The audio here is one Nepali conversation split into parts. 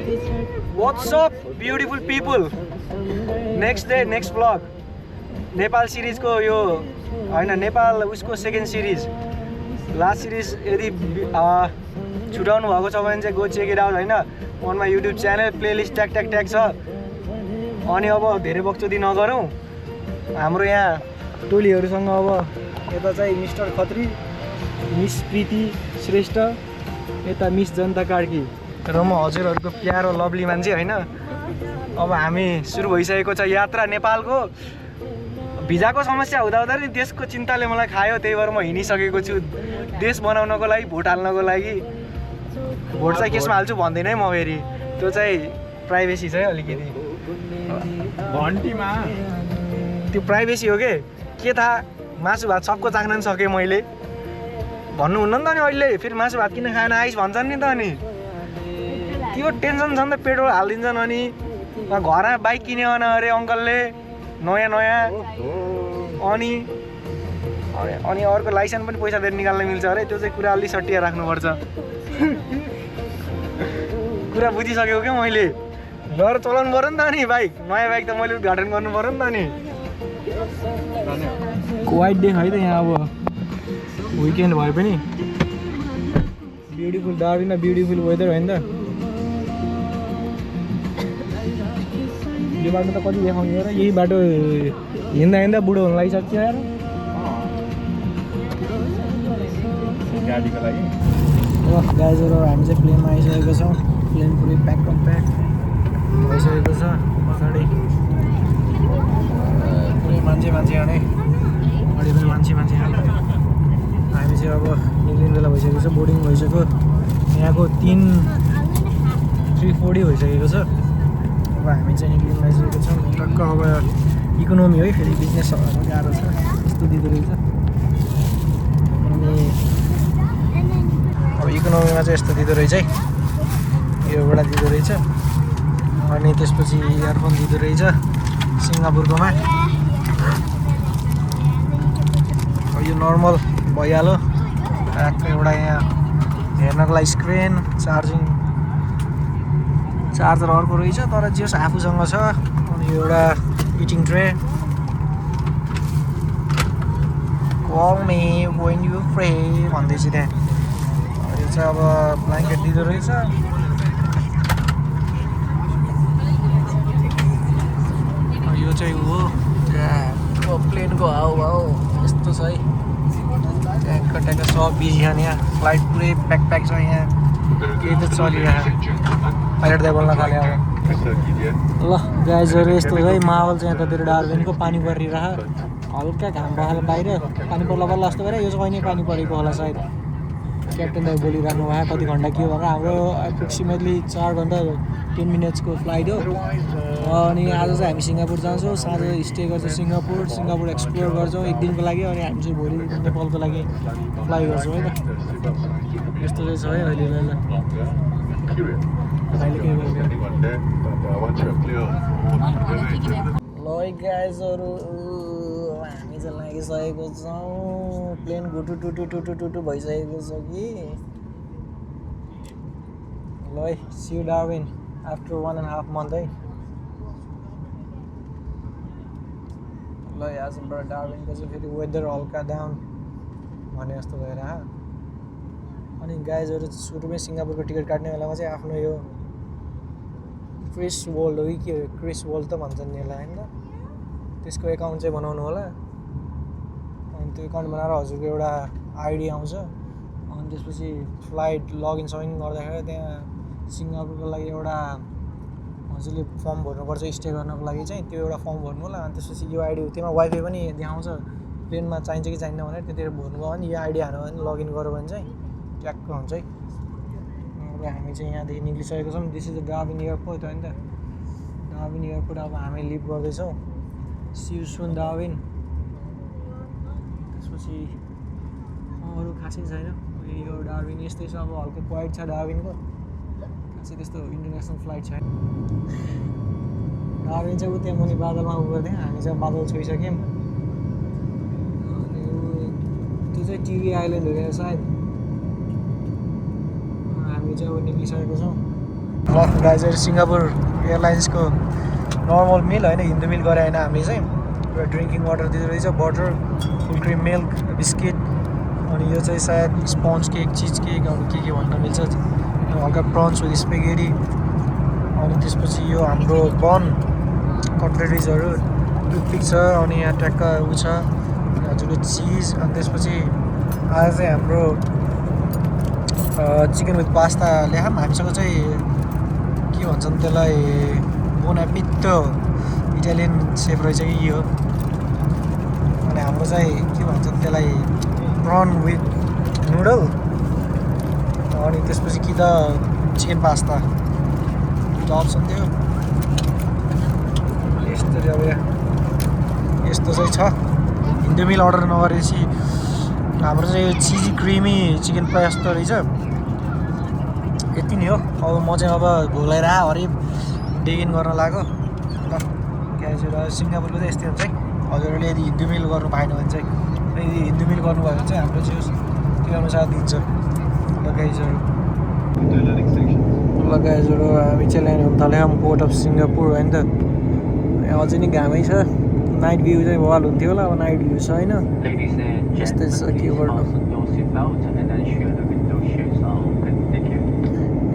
What's up, beautiful people? Next day, next vlog. Nepal सिरिजको यो हैन नेपाल उसको सेकेन्ड सिरिज लास्ट सिरिज यदि छुटाउनु भएको छ भने चाहिँ गो चेक इट आउट हैन on my YouTube channel playlist tag tag tag छ। अनि अब धेरै बक्चोदी नगरौँ हाम्रो यहाँ टोलीहरूसँग। अब यता चाहिँ मिस्टर खत्री, मिस प्रीति श्रेष्ठ, यता मिस जनता कार्की र म हजुरहरूको प्यारो लभली मान्छे हैन। अब हामी सुरु भइसकेको छ यात्रा नेपालको। भिजाको समस्या हुँदा नि देशको चिन्ताले मलाई खायो, त्यही भएर म हिँडिसकेको छु देश बनाउनको लागि, भोट हाल्नको लागि। भोट चाहिँ केसमा हाल्छु भन्दैन है म फेरि, त्यो चाहिँ प्राइभेसी छ है अलिकति घन्टीमा, त्यो प्राइभेसी हो के थाहा। मासु भात सबको चाख्न सकेँ मैले, भन्नुहुन्न नि त नि अहिले फेरि मासु भात किन खाएन आइस भन्छन् नि त। अनि त्यो टेन्सन छ नि त, पेट्रोल हालिदिन्छन्। अनि घरमा बाइक किन्यो भने अरे अङ्कलले नयाँ नयाँ, अनि अर्को लाइसेन्स पनि पैसा दिएर निकाल्न मिल्छ अरे। त्यो चाहिँ कुरा अलि सटिया राख्नुपर्छ। कुरा बुझिसकेको क्या मैले, लर चलाउनु पऱ्यो नि त नि बाइक, नयाँ बाइक त मैले उद्घाटन गर्नु पऱ्यो नि त नि। वाइट डे है त यहाँ, अब विकेन्ड भए पनि ब्युटिफुल डार्बिनमा ब्युटिफुल वेदर होइन त। यो बाटो त कति देखाउने र यही बाटो हिँड्दा हिँड्दा बुढो हुन लागिसक्यो यार गाडीको लागि। गाइजहरू हामी चाहिँ प्लेनमा आइसकेको छौँ। प्लेन पुरै प्याक भइसकेको छ। पछाडि पुरै मान्छे हाने, अगाडि पनि मान्छे हाने। हामी चाहिँ अब निक्लिने बेला भइसकेको छ, बोर्डिङ भइसक्यो। यहाँको 3:40 भइसकेको छ। अब हामी चाहिँ निक्लिनु लागिसकेको छौँ टक्क। अब इकोनोमी है, फेरि बिजनेसहरू गाह्रो छ यस्तो दिँदो रहेछ। अनि अब इकोनोमीमा चाहिँ यस्तो दिँदो रहेछ है, योबाट दिँदो रहेछ। अनि त्यसपछि इयरफोन दिँदो रहेछ सिङ्गापुरकोमा। अब यो नर्मल भइहाल्यो। एउटा यहाँ हेर्नको लागि स्क्रिन, चार्जर अर्को रहेछ, तर जे आफूसँग छ। अनि एउटा eating tray, call me when you free भन्दैछ त्यहाँ। यो चाहिँ अब ब्ल्याङ्केट दिँदो रहेछ। यो चाहिँ हो प्लेनको हाउ यस्तो छ है। ट्याक्क सब बिजी छ यहाँ, फ्लाइट पुरै प्याक छ यहाँ, केही त चलिरहेको। पाइलटलाई बोल्न थाल्यो अब। ल गाइजहरू यस्तो है माहौल चाहिँ यतातिर डार्बिनको। पानी परिरह, हल्का घाम बहाल बाहिर, पानी पर्ला जस्तो भएर यो चाहिँ कहिले पानी परेको होला सायद। क्याप्टेन दाइ बोलिरहनु भयो कति घन्टा के हो भनेर। हाम्रो एप्रोक्सिमेटली 4 घन्टा 10 मिनट्सको फ्लाइट हो। अनि आज चाहिँ हामी सिङ्गापुर जान्छौँ, साँझ स्टे गर्छौँ सिङ्गापुर एक्सप्लोर गर्छौँ 1 दिनको लागि। अनि हामी चाहिँ भोलि नेपालको लागि फ्लाइ गर्छौँ है त। यस्तो चाहिँ छ है अहिले। ल गाइजहरू हामी चाहिँ लागिसकेको छौँ। प्लेन टुटु भइसकेको छ कि। ल see you Darwin after 1.5 month है। ल आजबाट डार्बिनको चाहिँ फेरि वेदर हल्का डाउन भने जस्तो भएर। अनि गाइजहरू सुरुमै सिङ्गापुरको टिकट काट्ने बेलामा चाहिँ आफ्नो यो क्रिस वर्ल्ड हो कि के हो, क्रिस वर्ल्ड त भन्छन् नि यसलाई होइन त, त्यसको एकाउन्ट चाहिँ बनाउनु होला। अनि त्यो एकाउन्ट बनाएर हजुरको एउटा आइडी आउँछ। अनि त्यसपछि फ्लाइट लगइन सगिन गर्दाखेरि त्यहाँ सिङ्गापुरको लागि एउटा हजुरले फर्म भर्नुपर्छ स्टे गर्नको लागि चाहिँ। त्यो एउटा फर्म भर्नु होला। अनि त्यसपछि यो आइडी, त्यसमा वाइफाई पनि देखाउँछ, प्लेनमा चाहिन्छ कि चाहिन्न भनेर। त्यतिर भर्नुभयो भने यो आइडी हाल्यो भने लगइन गऱ्यो भने चाहिँ ट्याक्क हुन्छ है। अब हामी चाहिँ यहाँदेखि निक्लिसकेको छौँ। This is the Darwin airport होइन त, डार्बिन एयरपोर्ट। अब हामी लिभ गर्दैछौँ। See you soon Darwin. त्यसपछि अरू खासै छैन यो डार्बिन, यस्तै छ। अब हल्का क्वाइट छ डार्बिनको, खासै त्यस्तो इन्टरनेसनल फ्लाइट छैन। डार्बिन चाहिँ ऊ त्यहाँ मुनि बादलमा उ गर्थ्यो, हामी चाहिँ बादल छोइसक्यौँ। अनि त्यो चाहिँ टिभी आइल्यान्ड हो क्या सायद। हामी चाहिँ अब निक्लिसकेको छौँ। गाइजहरू सिङ्गापुर एयरलाइन्सको नर्मल मिल होइन हिन्दू मिल गरे होइन हामीले चाहिँ र ड्रिङ्किङ वाटर दिँदो रहेछ बटर फुल क्रिम मिल्क बिस्किट अनि यो चाहिँ सायद स्पन्ज केक चिज केक अरू के भन्न मिल्छ हल्का प्रन्स विथ स्पेगेटी अनि त्यसपछि यो हाम्रो बन कटलेरिजहरू टुथपिक छ अनि यहाँ ट्याक्क उ छ हजुरको चिज अनि त्यसपछि आज चाहिँ हाम्रो चिकन विथ पास्ता ल्याएँ हामीसँग चाहिँ के भन्छन् त्यसलाई बोनापिटो इटालियन सेफ रहेछ कि यो अनि हाम्रो चाहिँ के भन्छन् त्यसलाई प्रन विथ नुडल अनि त्यसपछि कि त चिकन पास्ता अप्सन थियो यस्तो अब यस्तो चाहिँ छ हिन्दू मिल अर्डर नगरेपछि हाम्रो चाहिँ यो चिजी क्रिमी चिकन पास्ता रहेछ यति नै हो अब म चाहिँ अब भोलाएर हरे डेगिन गर्न लाग्यो ल ग्यासहरू सिङ्गापुरको चाहिँ यस्तै हुन्छ है हजुरहरूले यदि हिन्दू मिल गर्नु पाएन भने चाहिँ यदि हिन्दू मिल गर्नुभयो भने चाहिँ हाम्रो चाहिँ त्यो अनुसार दिन्छ लगाइजहरू हामी चाहिँ ल्यान्ड हुन थाल्यौँ पोर्ट अफ सिङ्गापुर होइन त यहाँ अझै नै घामै छ नाइट भ्यू चाहिँ भल हुन्थ्यो होला अब नाइट भ्यू छ होइन यस्तै छ के गर्नु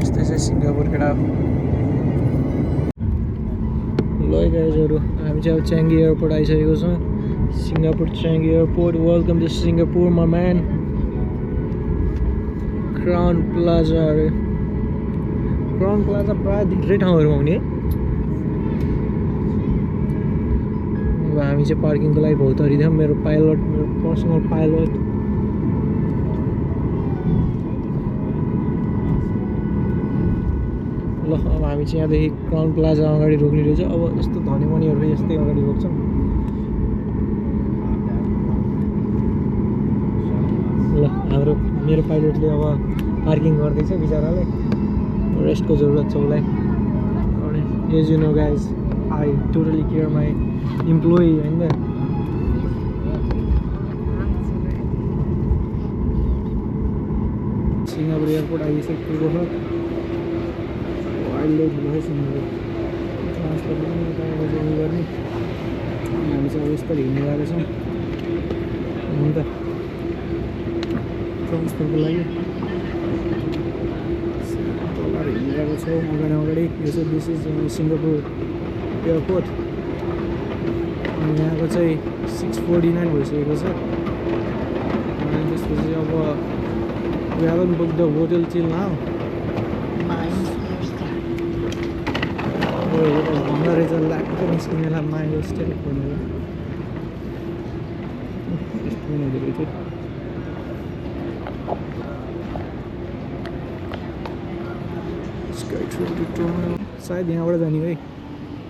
यस्तै छ सिङ्गापुर केटा ल गाइजहरू हामी चाहिँ अब च्याङ्गी एयरपोर्ट आइसकेको छौँ Singapore Changi airport welcome to Singapore मा म्यान क्राउन प्लाजा अरे क्राउन प्लाजा प्रायः धेरै ठाउँहरूमा हुने अब हामी चाहिँ पार्किङको लागि भौतरिदियौँ मेरो पाइलट मेरो पर्सनल पाइलट ल अब हामी चाहिँ यहाँदेखि क्राउन प्लाजा अगाडि रोक्ने रहेछ अब यस्तो धनी मनीहरू यस्तै अगाडि रोक्छौँ ल हाम्रो मेरो पाइलटले अब पार्किङ गर्दैछ बिचराले रेस्टको जरुरत छ उसलाई as you know guys I totally care my employee होइन त सिङ्गापुर एयरपोर्ट आइसकेको छ वाइल्ड लाइफ भयो सिङ्गापुर ट्रान्सपोर्ट पनि उयो गर्ने हामी चाहिँ अब यस्तो हिँड्ने गएको छौँ अन्त ट्रान्सपोर्टको लागि हिँडिरहेको छौँ अगाडि यो चाहिँ दिस इज सिङ्गापुर एयरपोर्ट अनि यहाँको चाहिँ 6:49 भइसकेको छ अनि त्यसपछि अब we haven't booked the hotel till now भन्न रहेछ लाग्दो निस्किनेलाई माइलो स्टेट भनेर यस्तो पनि हुँदो रहेछ सायद यहाँबाट जाने है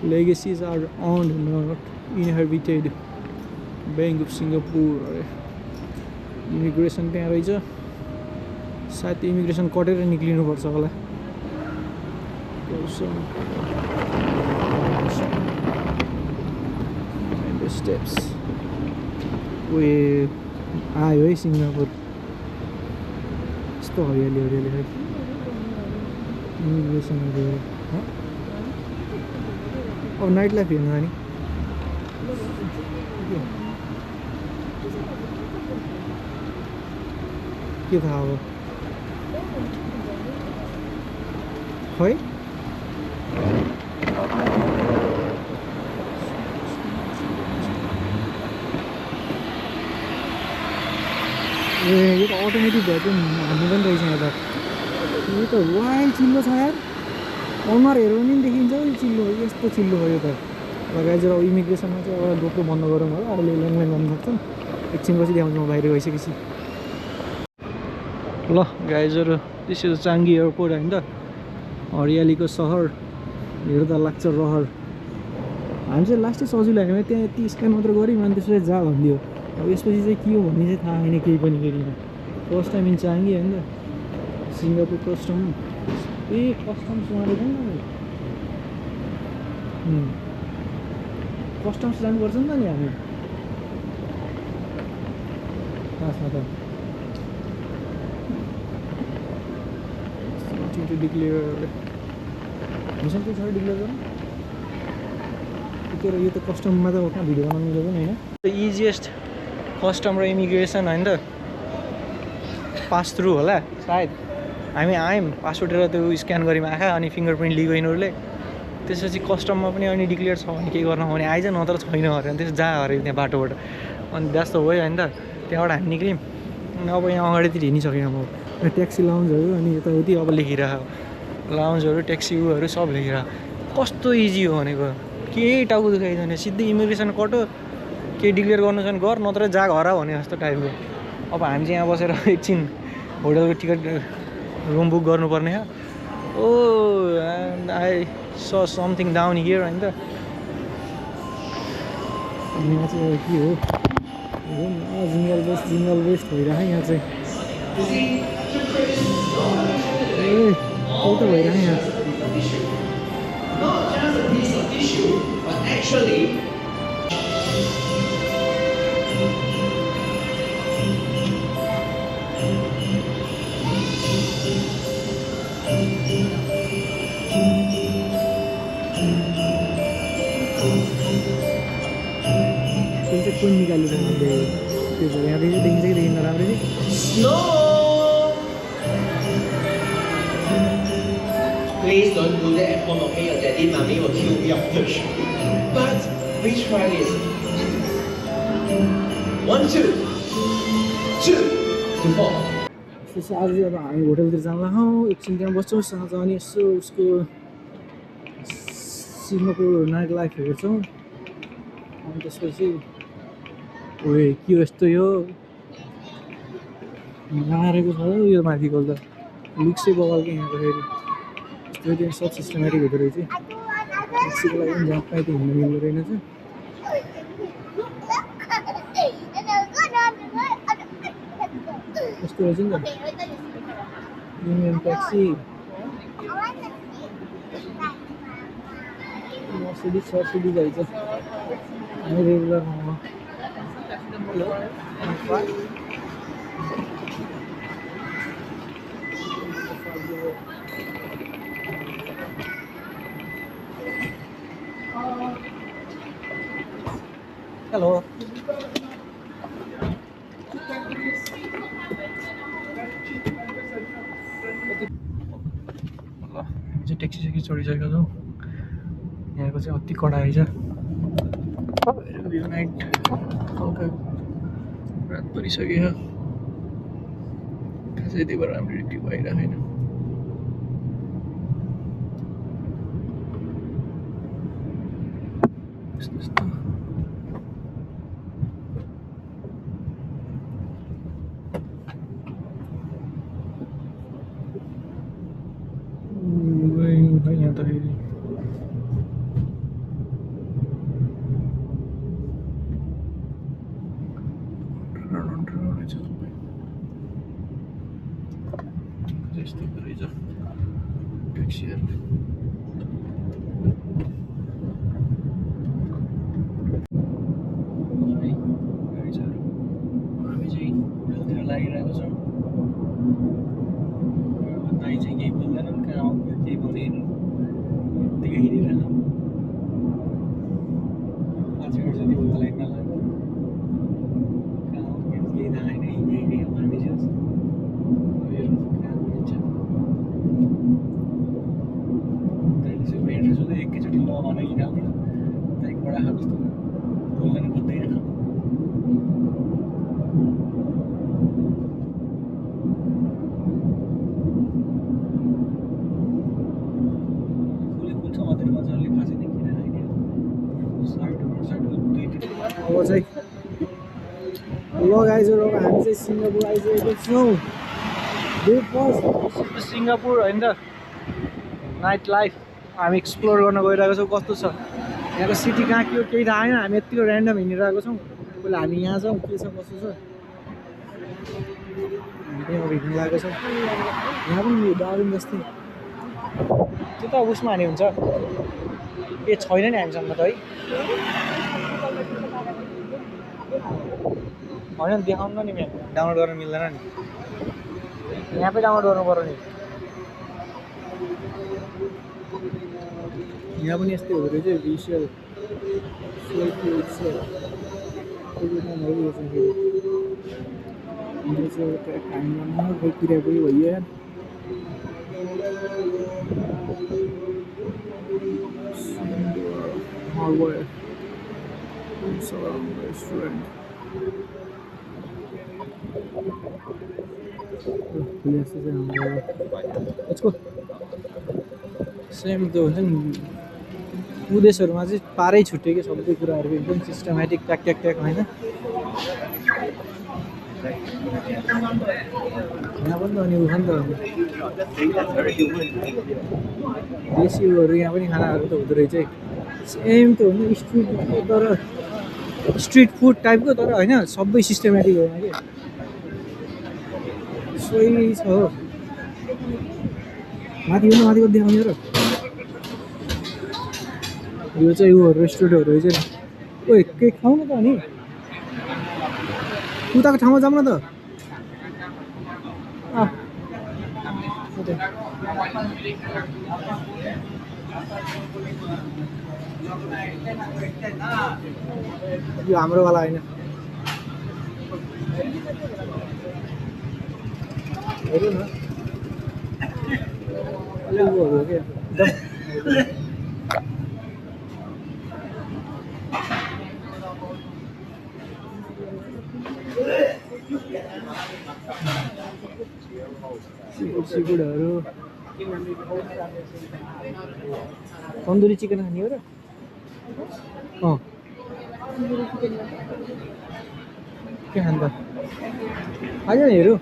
legacies are on not inhabited bank of Singapore अरे इमिग्रेसन त्यहाँ रहेछ सायद इमिग्रेसन कटेर निक्लिनुपर्छ होला स्टेप्स उयो आयो है सिङ्गापुर यस्तो हरियाली हरियाली है इमिग्रेसनहरू अब नाइट लाइफ हेर्नु नि के थाहा अब खै ए यो त अटोमेटिक भ्याक्युम हान्नु पनि रहेछ यहाँ त यो त वाइल्ड चिल्लो छ यार अनुहार हेऱ्यो भने पनि देखिन्छ यो चिल्लो यस्तो चिल्लो भयो त लगाएर अब इमिग्रेसनमा चाहिँ अब दोक्रो बन्द गरौँ होला अहिले ल्याङल्याङ गर्नु सक्छन् एकछिनपछि देखाउँछु म बाहिर गइसकेपछि ल गाइजहरू दिस इज चाङ्गी एयरपोर्ट होइन त हरियालीको सहर हेर्दा लाग्छ रहर हामी चाहिँ लास्टै सजिलो लाग्यो त्यहाँ यति स्क्यान मात्र गऱ्यौँ अनि त्यसपछि जा भनिदियो अब यसपछि चाहिँ के हो भन्ने चाहिँ थाहा छैन केही पनि फेरि फर्स्ट टाइम इन चाङ्गी होइन त सिङ्गापुर कस्टम ए कस्टम्स उहाँले पनि कस्टम्स जानुपर्छ नि त नि हामी खासमा त to declare मिसन के छ डिक्लेयर गर्नु के यो त कस्टममा त कहाँ भिडियो बनाउनु मिल्दैन हैन द इजिएस्ट कस्टम र इमिग्रेसन हैन त पास थ्रु होला सायद हामी आयौँ पासपोर्ट र त्यो स्क्यान गर्यौँ आँखा अनि फिङ्गरप्रिन्ट लिएको यिनीहरूले त्यसपछि कस्टममा पनि अनि डिक्लेयर छ भने के गर्न भने आइज नत्र छैन अरे अनि त्यसो जा अरे त्यहाँ बाटोबाट अनि व्यस्त भयो होइन त त्यहाँबाट हामी निक्ल्यौँ अनि अब यहाँ अगाडितिर हिँडिसक्यौँ अब ट्याक्सी लाउन्जहरू अनि यताउति अब लेखिरहेको लाउन्जहरू ट्याक्सी उहरू सब लेखिरहेको कस्तो इजी हो भनेको केही टाउको दुखाइदैन सिधै इमिग्रेसन कटो केही डिक्लेयर गर्नु छ भने गर नत्र जा घर भने जस्तो टाइपको अब हामी चाहिँ यहाँ बसेर एकछिन होटलको टिकट रुम बुक गर्नुपर्ने हो ओ आई स समथिङ डाउन हियर होइन त यहाँ चाहिँ के हो जिङ्गल बेस्ट भइरहेको यहाँ चाहिँ ए त भइरहेको यहाँ कुन निकालिरहेको त्यो यहाँदेखि देखिन्छ कि देखिन्न राम्ररी Please don't do that at home, okay? Your daddy, mommy will kill me after. But we try this. 1, 2, 2 to 4. त्यसपछि आज अब हामी होटलतिर जाँदा हौ एकछिन त्यहाँ बस्छौँ साँझ अनि यसो उसको सिङ्गापुर नाइट लाइफ हेर्छौँ अनि त्यसपछि ओए के हो यस्तो यो गाह्रेको छ यो माथिको त लुक्सै बगालको यहाँको फेरि यस्तो त्यहाँ सब सिस्टमेटिक हुँदो रहेछ ट्याक्सीको लागि पनि जहाँ पाइ त्यो हिँड्नु मिल्दो रहेनछ कस्तो रहेछ नि त युनियन ट्याक्सी मर्सिडिज सर्सिडिज आइछ हामी रेगुलर हेलो चाहिँ ट्याक्सी सेक्सी चढिसकेको छौँ यहाँको चाहिँ अति कडा आइज नाइट हल्का रात परिसक्यो खासै त्यही भएर राम्रो रिक्टी भइरहेको छैन यस्तो यहाँ त फेरि यस्तो रहेछ ट्याक्सीहरू हामी चाहिँ होटलतिर लागिरहेको छौँ दाइ चाहिँ केही बोल्दैनन् कहाँ केही बोल्दैन यत्तिकै हिँडिरहेको 5 मिनट जति भयो लाइट नलाग्यो कहाँ केही थाहा छैन हिँड्दै हामी चाहिँ एकैचोटि ल भन हिँडाल्ने त्यहाँदेखि बडा खाएको जस्तो बोल्दैन खोज्दैन अब चाहिँ ल गाइजहरू अब हामी चाहिँ सिङ्गापुर आइसकेको छौँ सिङ्गापुर होइन त नाइट लाइफ हामी एक्सप्लोर गर्न गइरहेको छौँ कस्तो छ यहाँको सिटी कहाँ के हो केही थाहा छैन हामी यत्तिको ऱ्यान्डम हिँडिरहेको छौँ पहिला हामी यहाँ छौँ के छ कस्तो छ हामी त्यही अब हिँड्नु लागेको छौँ यहाँ पनि डाउन जस्तै त्यो त उसमा हानि हुन्छ ए छैन नि हामीसँग त है होइन देखाउनु नि म्याम डाउनलोड गर्न मिल्दैन नि यहाँ पनि डाउनलोड गर्नु पर्यो नि यहाँ पनि यस्तै हुँदो रहेछ भिसिएल भइकिरा गयो भइयो यार hardware surround restaurant let's go same त्यो हुन्छ नि उदेशहरूमा चाहिँ पारै छुट्यो कि सबै कुराहरू एकदम सिस्टमेटिक ट्याक ट्याक ट्याक होइन यहाँ पनि त अनि उखान त देशीहरू यहाँ पनि खानाहरू त हुँदो रहेछ सेम त हुन्छ स्ट्रिट फुड टाइपको तर होइन सबै सिस्टमेटिक होइन कि सही छ हो माथि माथिको देखाउने र यो चाहिँ यो रेस्टुरेन्टहरू रहेछ नि ओइ के खाउँ न त अनि उताको ठाउँमा जाऊँ न त यो हाम्रोवाला होइन हेरौँ न हो क्या एकदम सिफुडहरू तन्दुरी चिकन खाने हो र के खान्छ खान्छ नि हेरौँ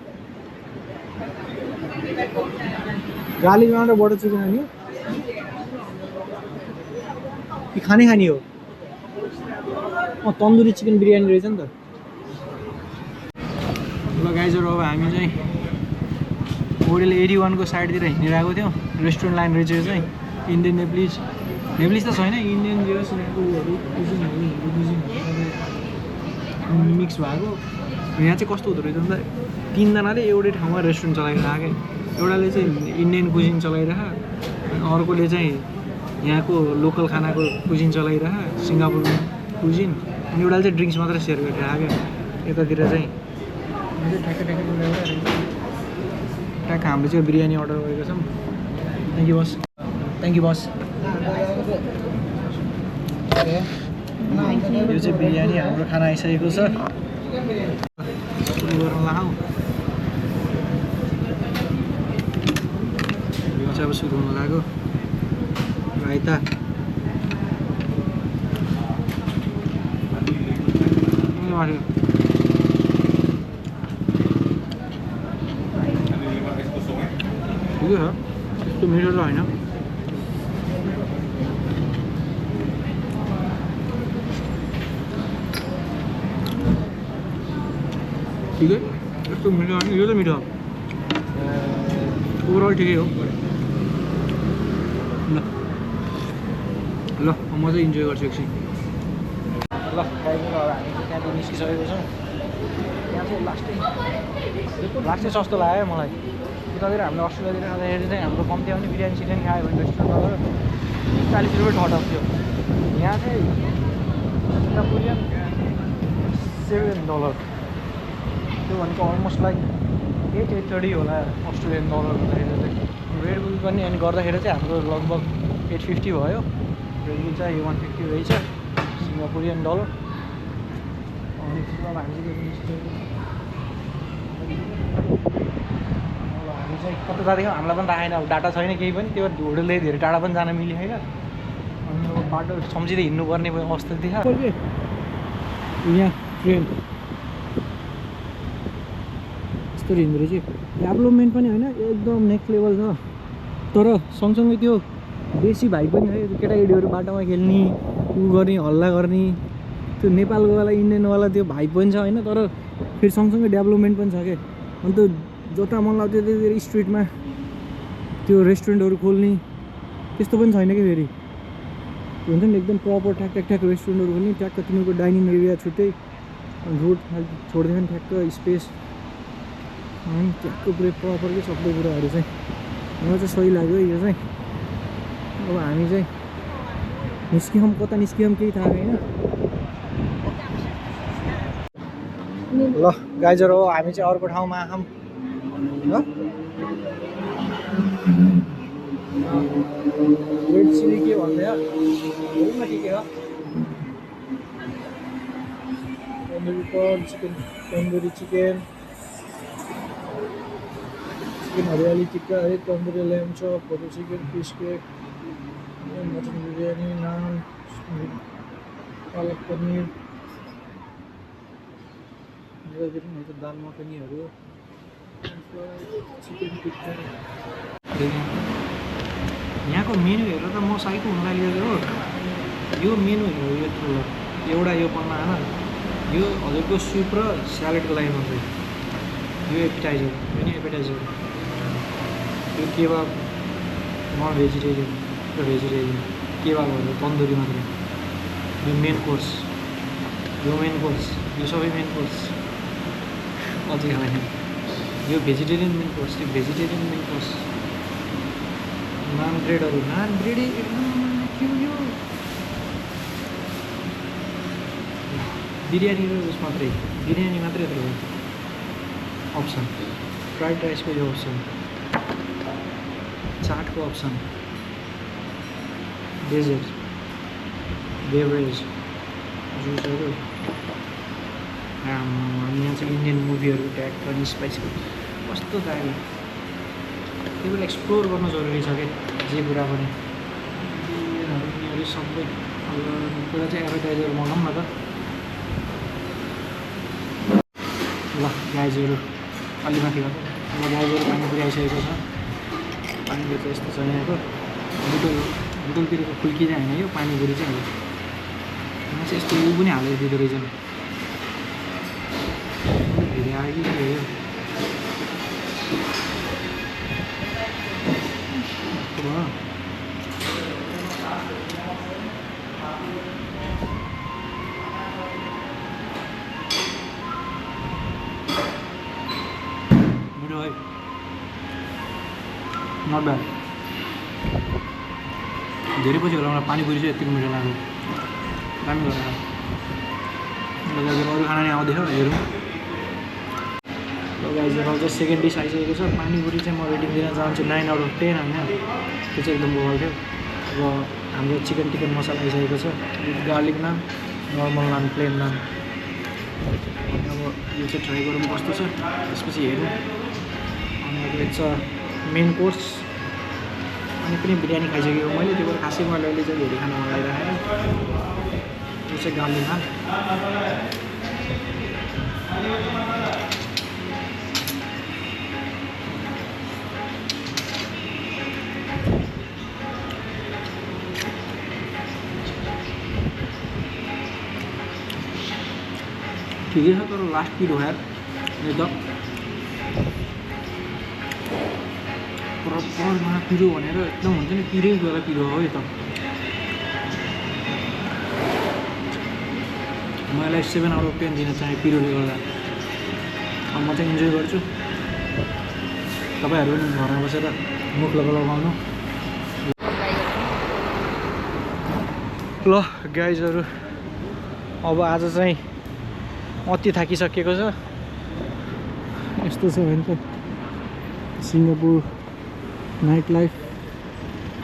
गार्लिक नान र बटर चिकन खाने हो कि खाने हो तन्दुरी चिकन बिरयानी रहेछ नि त ल गाइजहरू अब हामी चाहिँ होटल 81 को साइडतिर हिँडेर आएको थियौँ रेस्टुरेन्ट लाइन रहेछ चाहिँ इन्डियन नेप्लिज त छैन इन्डियन मिक्स भएको यहाँ चाहिँ कस्तो हुँदो रहेछ भन्दा तिनजनाले एउटै ठाउँमा रेस्टुरेन्ट चलाइरहेको एउटाले चाहिँ इन्डियन कुजिन चलाइरह अर्कोले चाहिँ यहाँको लोकल खानाको कुजिन चलाइरह सिङ्गापुर कुजिन अनि एउटाले चाहिँ ड्रिङ्क्स मात्रै सेयर गरिरहेको यतातिर चाहिँ ट्याक्क हामीले चाहिँ बिरयानी अर्डर गरेको छौँ थ्याङ्क यू बस यो चाहिँ बिरयानी हाम्रो खाना आइसकेको छ सुरु गर्न लगाऊ यो चाहिँ अब सुरु हुन लाग्यो राइता ठिकै छ त्यस्तो मिठो त होइन ठिकै यस्तो मिठो होइन यो त मिठो ओभरअल ठिकै हो ल म चाहिँ इन्जोय गर्छु एकछिन ल हामी चाहिँ त्यहाँदेखि निस्किसकेको छौँ त्यहाँ चाहिँ लास्टै सस्तो लाग्यो मलाई उतातिर हामीले अस्ट्रेलियातिर खाँदाखेरि चाहिँ हाम्रो कम्ती आउने बिरयानी सिरयानी खायो भने रेस्टुरेन्टबाट 40 रुपियाँ ठट आउँथ्यो यहाँ चाहिँ सिङ्गापुरियन $7 त्यो भनेको अलमोस्ट लाइक 830 होला अस्ट्रेलियन डलर भन्दाखेरि चाहिँ रेड बुल पनि अनि गर्दाखेरि चाहिँ हाम्रो लगभग 850 भयो रेड बुल चाहिँ 150 रहेछ सिङ्गापुरियन डलर अनि अब हामी चाहिँ कता जाँदैछौँ हामीलाई पनि राखेन अब डाटा छैन केही पनि त्यो होटलले धेरै टाढा पनि जान मिलेन अनि अब बाटो सम्झिँदै हिँड्नुपर्ने अवस्था देखा यहाँ ट्रेन यस्तो हिँड्दो रहेछ डेभलपमेन्ट पनि होइन एकदम नेक्स्ट लेभल छ तर सँगसँगै त्यो बेसी भाइ पनि है केटाकेटीहरू बाटोमा खेल्ने उ गर्ने हल्ला गर्ने त्यो नेपालकोवाला इन्डियनवाला त्यो भाइ पनि छ होइन तर फेरि सँगसँगै डेभलपमेन्ट पनि छ क्या अन्त जता मन लाग्थ्यो त्यतिर स्ट्रिटमा त्यो रेस्टुरेन्टहरू खोल्ने त्यस्तो पनि छैन कि फेरि हुन्छ नि एकदम प्रपर ठ्याक ठ्याक रेस्टुरेन्टहरू खोल्ने ट्याक्क तिनीहरूको डाइनिङ एरिया छुट्टै रोड छोडिदियो भने ठ्याक्क स्पेस अनि ट्याक्क पुरै प्रपर के सबै कुराहरू चाहिँ मलाई चाहिँ सही लाग्यो यो चाहिँ अब हामी चाहिँ निस्कियौँ कता निस्कियौँ केही थाहा छैन। ल गाइजहरू हो हामी चाहिँ अर्को ठाउँमा आयौँ ल। रेड चिली के भन्दै के हो tandoori corn chicken tandoori chicken chicken hariyali tikka है tandoori lamb chop butter chicken fish cake mutton biryani naan palak paneer dal मखनीहरू चिकन टिक्का। यहाँको मेनु हेरेर त म साइको हुन लागिरहेको हो। यो मेनु हेरेर यत्रो ल एउटा यो पन्ना होइन यो हजुरको सुप र स्यालेडको लागि मात्रै। यो एपिटाइजर यो नि एपिटाइजर यो केबाब नन भेजिटेरियन र भेजिटेरियन केबाबहरू तन्दुरी मात्रै। यो मेन कोर्स यो सबै मेन कोर्स अझै खाने यो भेजिटेरियन मेन कोर्स यो भेजिटेरियन मेन कोर्स। नान ब्रेडहरू नान ब्रेडै के हो यो बिरयानी र उस मात्रै बिरयानी मात्रै यत्रो अप्सन फ्राइड राइसको यो अप्सन चाटको अप्सन डेजर्ट बेभरेज जुसहरू। यहाँ चाहिँ इन्डियन मुभीहरू ट्याग पनि स्पाइसको कस्तो दामी त्यो बेला एक्सप्लोर गर्नु जरुरी छ क्या जे कुरा पनि यिनीहरू सबै। अब कुरा चाहिँ एडभर्टाइजर मगाऊँ न त ल गाइजहरू अलि माथि गर्छ ल गाइजहरू पानीपुरी आइसकेको छ। पानीपुरी चाहिँ यस्तो छ यहाँको बुटलतिरको फुल्की चाहिँ होइन यो पानीपुरी चाहिँ हो। यहाँ चाहिँ यस्तो उयो पनि हालेर दिँदो रहेछ धेरै आयो कि यो मिठो है नट ब्याड। धेरै पछि होला मलाई पानीपुरी चाहिँ यतिको मिठो लाग्यो दामी गरेर। अरू खाना नै आउँदैछ हेरौँ। गाइजहरू चाहिँ सेकेन्ड डिस आइसकेको छ पानीपुरी चाहिँ म रेटिङ दिन चाहन्छु 9 आउट अफ 10 होइन त्यो चाहिँ एकदम बवाल थियो। अब हाम्रो चिकन टिकन मसला आइसकेको छ garlic naan normal naan plain naan. अब यो चाहिँ ट्राई गरौँ कस्तो छ त्यसपछि हेरौँ। अनि छ मेन कोर्स अनि पनि बिरयानी खाइसकेको मैले त्यो भएर खासै मैले अहिले चाहिँ धेरै खाना मन लागिरहेको यो चाहिँ गार्लिक नान। ठिकै छ तर लास्ट पिरो यार एकदम प्रपरमा पिरो भनेर एकदम हुन्छ नि पिरै गएर पिरो हो यो त। मलाई 7 आउट अफ 10 दिन चाहे पिरोले गर्दा। अब म चाहिँ इन्जोय गर्छु तपाईँहरू पनि घरमा बसेर मुख लगाउनु। ल गाइजहरू अब आज चाहिँ अति थाकिसकेको छ। यस्तो छ भने त सिङ्गापुर नाइट लाइफ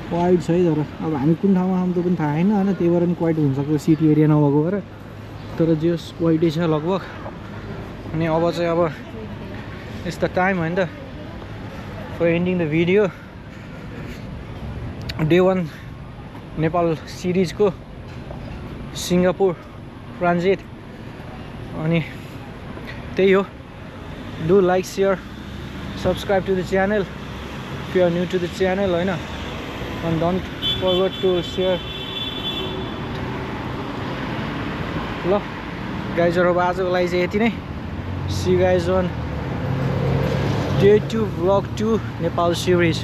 क्वाइट छ है। तर अब हामी कुन ठाउँमा छौँ त्यो पनि थाहा छैन होइन त्यही भएर पनि क्वाइट हुनसक्छ सिटी एरिया नभएको भएर। तर जे होस् क्वाइटै छ लगभग। अनि अब चाहिँ अब इट्स द टाइम होइन त for ending the video day 1 Nepal सिरिजको सिङ्गापुर ट्रान्जिट। अनि त्यही हो do like share subscribe to the channel if you are new to the channel होइन। And don't forget to share. ल गाइजहरू अब आजको लागि चाहिँ यति नै। See guys on day 2 vlog 2 Nepal series.